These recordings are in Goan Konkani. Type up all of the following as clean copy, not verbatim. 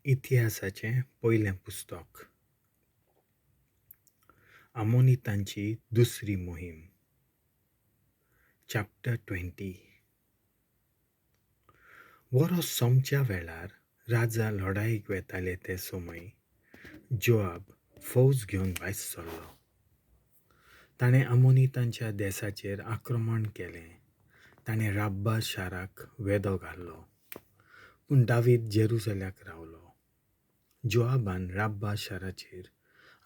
इतिहासाचें पयलें पुस्तक. आमोनितांची दुसरी मोहीम. चॅप्टर 20. वरोस सोमच्या वेळार राजा लढाईक वेताले ते समय जोआब फौज घेवन भायर सरलो. ताणें आमोनितांच्या देसाचेर आक्रमण केलें. ताणें राब्बा शाराक वेदो घालो, पूण दावीद जेरुजल्याक रावलो. जोआबान राब्बा शाराचेर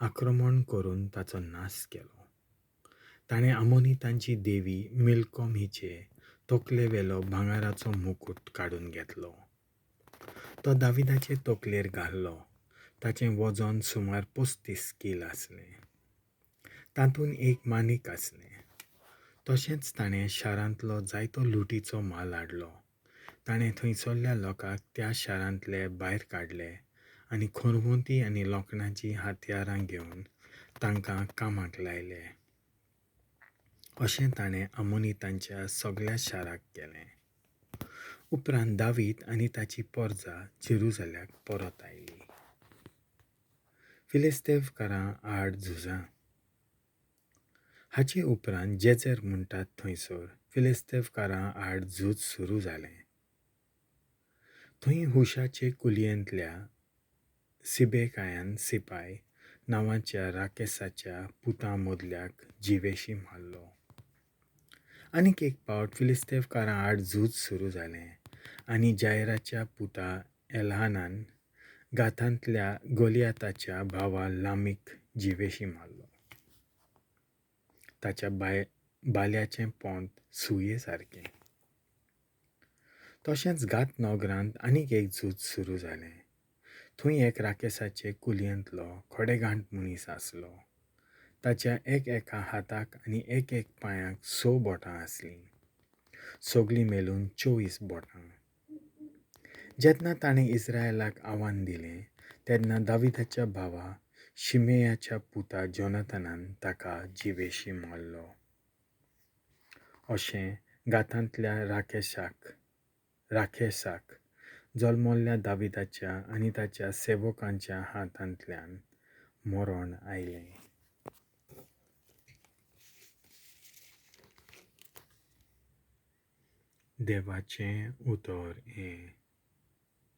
आक्रमण करून ताचो नाश केलो. ताणें आमोनितांची देवी मिल्कोम हिचे तकलेवेलो भांगराचो मुकूट काडून घेतलो. तो दाविदाचे तकलेर घाल्लो. ताचें वजन सुमार 35 कील आसलें. तातूंत एक माणिक आसलें. तशेंच ताणें शारांतलो जायतो लुटीचो माल हाडलो. ताणें थंयसरल्या लोकांक त्या शारांतले भायर काडले आनी खरवती आनी लोखणाचीं हत्यारां घेवन तांकां कामाक लायले. अशें ताणें आमोनितांच्या सगळ्या शाराक केलें. उपरांत दावीद आनी ताची परजा जेरुजल्याक परत आयली. फिलिस्तेवकारां आड झुजां. हाचे उपरांत जेझर म्हणटात थंयसर फिलिस्तेवकारां आड झूज सुरू जालें. थंय हुशाचे कुलयेंतल्या सिबेकायान सिपाय नांवाच्या राकेसाच्या पुता मदल्याक जिवेशी मारलो. आनीक एक पावट फिलिस्तेवकारां आड झूज सुरू जालें आनी जायराच्या पुता एल्हानान गाथांतल्या गोलियाताच्या भावा लामीक जिवेशी मारलो. ताच्या बाल्याचें पोंत सुये सारकें. तशेंच गात नगरांत आनीक एक झूज सुरू जालें. थंय एक राकेसाचे कुलयेंतलो खडेगांठ मनीस आसलो. ताच्या एक एका हाताक आनी एक एक पांयाक 6 बोटां आसलीं. सगलीं मेळून 24 बोटां. जेन्ना ताणें इस्रायलाक आव्हान दिलें तेन्ना दाविदाच्या भावा शिमेयाच्या पुता जोनाथनान ताका जिवेशी मारलो. अशें गाथांतल्या राकेसाक जल्मल्ल्या दाविदाच्या आनी ताच्या सेवकांच्या हातांतल्यान मरण आयलें. देवाचें उतर हें.